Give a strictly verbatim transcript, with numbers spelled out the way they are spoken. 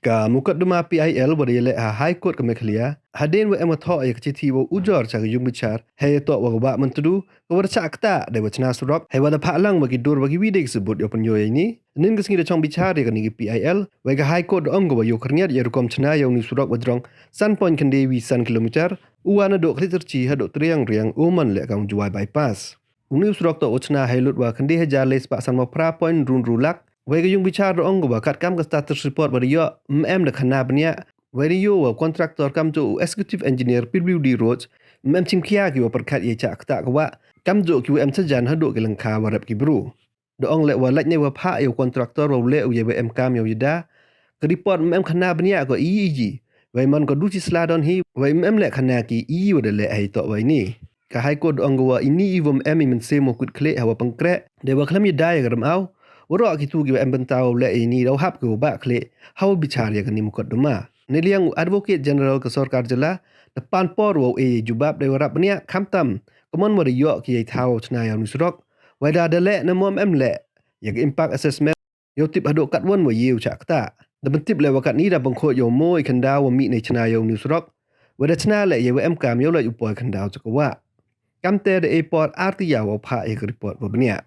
Ka mukotduma P I L wa da yaleh ha High Court ka Meghalaya hadien wa em wa thoh ya ka chithi wow ujor cha ka yung bichar heiyatoh wa ka wah Myntdu ka wa da chah ktah deiwa chna surok heiwa da phah lang wa ki dur wa kiwi de ki sabut yow pynyoo ya ini. Ynnin ka sngi da chong bichar ya kani ka P I L wei ka High Court da ong ka wa yow khyrñiat ya rukom chna ya uni u surok wa jrong san point khyndai wi san kilometer u wan nadooh Khliehtyrchi hadooh Triangriang u man leh kam u Jowai Bypass. Uni u surok toh u chna hei lut wa khyndai hajar le spah san wa phra point ynru ynru lak. Wei ka yung bichar da ong ka wa katkam ka status report wa da yoh, ym em da khana bniah. Wei da yoo wa u contractor kamjooh u Executive Engineer P W D Roads ym em chimkhia ki wa pyrkhat yei chah ktah ka wah, kamjooh ki wa em chajan hadooh ki lyngkha wa rep ki bru. Da ong leh wa lait nei wa phah ya u contractor wow leh u yeiwa em kam yow yada, ka report ym em khana bniah ko i i ji. Wei man ko du chi sla don hi, wei ym em leh khana ki i wa da leh heiyatoh wa ini. Ka High Court da ong ka wa ini i wym em i mynsiem wow kut khlieh hawa pynkreh deiwa khlem yada ya ka rymaw. Waroh kitu ki wa em bynta wow leh ya ini daw hap ki wow bah khlieh hawa bichar ya kani mukotduma. Neiliang u Advocate General ka sorkar jylla da pan por wow e yei jubab deiwa rap bniah khamtam ka mon wa da yoh ki yei thaw wow chna ya uni u surok. Wei da da leh na mom em leh ya ka impact assessment yow tip hadooh katwon wa ye u chah ktah. Da pyntip leh wa katni da pynkhooid yow moo i khyndaw wa mih nei chna ya uni u surok. Wei da chna leh yeiwa em kam yow lait u poi khyndaw cha ka wah. Kamtæ da e por ar tayaaw wow phah ya ka report wa bniah.